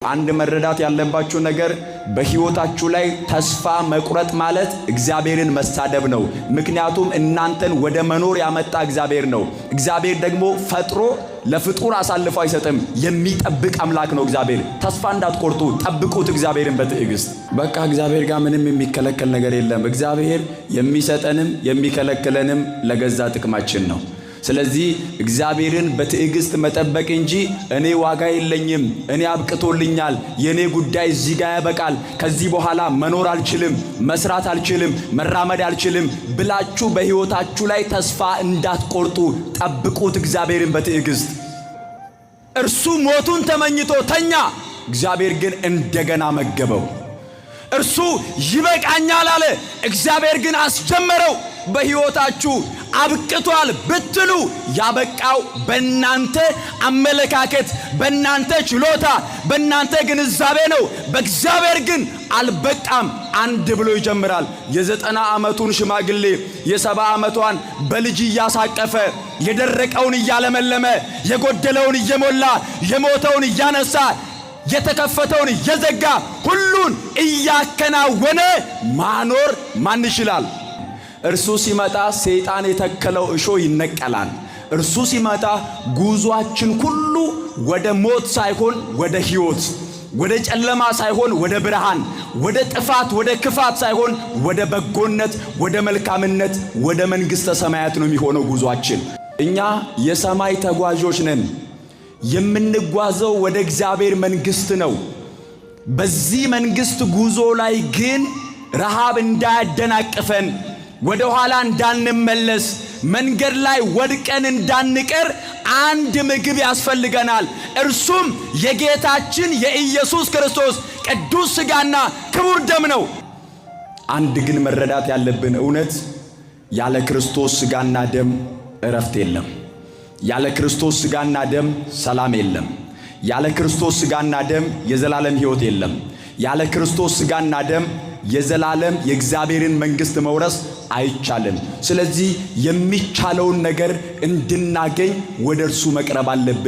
አንድ መረዳት ያለባችሁ ነገር በሕይወታችሁ ላይ ተስፋ መቁረጥ ማለት እግዚአብሔርን መሳደብ ነው። ምክንያቱም እናንተን ወደ መኖር ያመጣ እግዚአብሔር ነው። እግዚአብሔር ደግሞ ፈጥሮ ለፍጡር አሳልፎ አይሰጥም። የሚጠብቅ አምላክ ነው እግዚአብሔር። ተስፋ እንዳትቆርጡ ጠብቁት እግዚአብሔርን በትዕግስት። በቃ እግዚአብሔር ጋር ምንም የሚከለከል ነገር የለም። እግዚአብሔር የሚሰጠንም የሚከለክለንም ለገዛ ጥቅማችን ነው። ስለዚህ እግዚአብሔርን በትዕግስት መጠበቅ እንጂ እኔ ዋጋ የለኝም፣ እኔ አብቅቶልኛል፣ የእኔ ጉዳይ እዚህ ጋር ያበቃል፣ ከዚህ በኋላ መኖር አልችልም፣ መስራት አልችልም፣ መራመድ አልችልም ብላችሁ በሕይወታችሁ ላይ ተስፋ እንዳትቆርጡ ጠብቁት እግዚአብሔርን በትዕግስት። እርሱ ሞቱን ተመኝቶ ተኛ፣ እግዚአብሔር ግን እንደገና መገበው። እርሱ ይበቃኛል አለ፣ እግዚአብሔር ግን አስጀመረው። በሕይወታችሁ አብቅቷል ብትሉ ያበቃው በእናንተ አመለካከት፣ በእናንተ ችሎታ፣ በእናንተ ግንዛቤ ነው። በእግዚአብሔር ግን አልበቃም። አንድ ብሎ ይጀምራል። የ90 ዓመቱን ሽማግሌ የ70 ዓመቷን በልጅ እያሳቀፈ፣ የደረቀውን እያለመለመ፣ የጎደለውን እየሞላ፣ የሞተውን እያነሳ፣ የተከፈተውን እየዘጋ፣ ሁሉን እያከናወነ ማኖር ማን ይችላል? እርሱ ሲመጣ ሰይጣን የተከለው እሾህ ይነቀላል። እርሱ ሲመጣ ጉዟችን ሁሉ ወደ ሞት ሳይሆን ወደ ሕይወት፣ ወደ ጨለማ ሳይሆን ወደ ብርሃን፣ ወደ ጥፋት ወደ ክፋት ሳይሆን ወደ በጎነት፣ ወደ መልካምነት፣ ወደ መንግሥተ ሰማያት ነው የሚሆነው ጉዟችን። እኛ የሰማይ ተጓዦች ነን። የምንጓዘው ወደ እግዚአብሔር መንግሥት ነው። በዚህ መንግሥት ጉዞ ላይ ግን ረሃብ እንዳያደናቅፈን፣ ወደ ኋላ እንዳንመለስ፣ መንገድ ላይ ወድቀን እንዳንቀር አንድ ምግብ ያስፈልገናል። እርሱም የጌታችን የኢየሱስ ክርስቶስ ቅዱስ ሥጋና ክቡር ደም ነው። አንድ ግን መረዳት ያለብን እውነት፣ ያለ ክርስቶስ ሥጋና ደም እረፍት የለም። ያለ ክርስቶስ ሥጋና ደም ሰላም የለም። ያለ ክርስቶስ ሥጋና ደም የዘላለም ሕይወት የለም። ያለ ክርስቶስ ሥጋና ደም የዘላለም የእግዚአብሔርን መንግሥት መውረስ አይቻልም። ስለዚህ የሚቻለውን ነገር እንድናገኝ ወደ እርሱ መቅረብ አለብን።